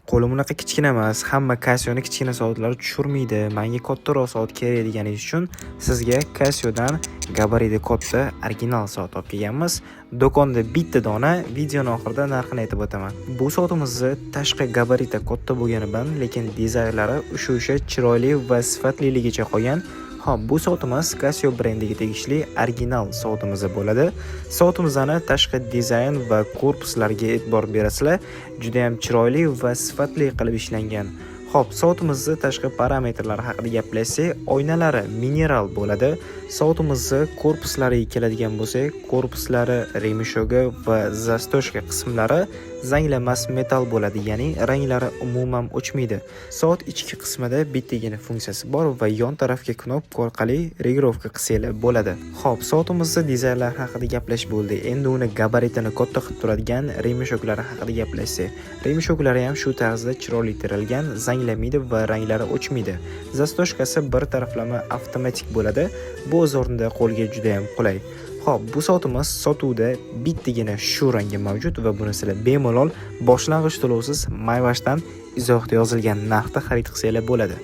Qo'lim unaqa kichkina emas, hamma Casioni kichkina soatlari tushirmaydi. Menga kattaroq soat kerak deganingiz uchun sizga Casiodan gabariti katta original soat olib kelganmiz. Do'konda bitta dona, videoni oxirida narxini aytib o'taman. Bu soatimizni tashqi gabariti katta bo'lgani bilan, lekin dizaynlari o'sha chiroyli va sifatliligicha qolgan. Xo'p, bu soatimiz Casio brendiga tegishli original soatimiz bo'ladi. Soatimizni tashqi dizayn va korpuslariga e'tibor berasizlar, juda ham chiroyli va sifatli qilib ishlangan. Xo'p, soatimizni tashqi parametrlari haqida gaplashsak, oynalari mineral bo'ladi. Soatimizni korpuslariga keladigan bo'lsak, korpuslari, ремешок i va застёжка qismlari zanglamas metall bo'ladi, ya'ni ranglari umuman o'chmaydi. Soat ichki qismida bittagina funksiyasi bor va yon tarafga knopka orqali регулировка qilsanglar bo'ladi. Xo'p, soatimizni dizaynlari haqida gaplashib bo'ldik. Endi uni gabaritini katta qilib turadigan ремешок lari haqida gaplashsak. Ремешок lari ham shu tarzda chiroyli terilgan, zanglamaydi va ranglari o'chmaydi. Застёжка si bir taraflama avtomatik bo'ladi. Bu o'z o'rnida qo'lga juda ham qulay. Xo'p, bu soatimiz sotuvda bittagina shu rangga mavjud va buni sizlar bemalol boshlang'ich to'lovsiz Maywashdan izohda yozilgan narxda xarid qilsanglar bo'ladi.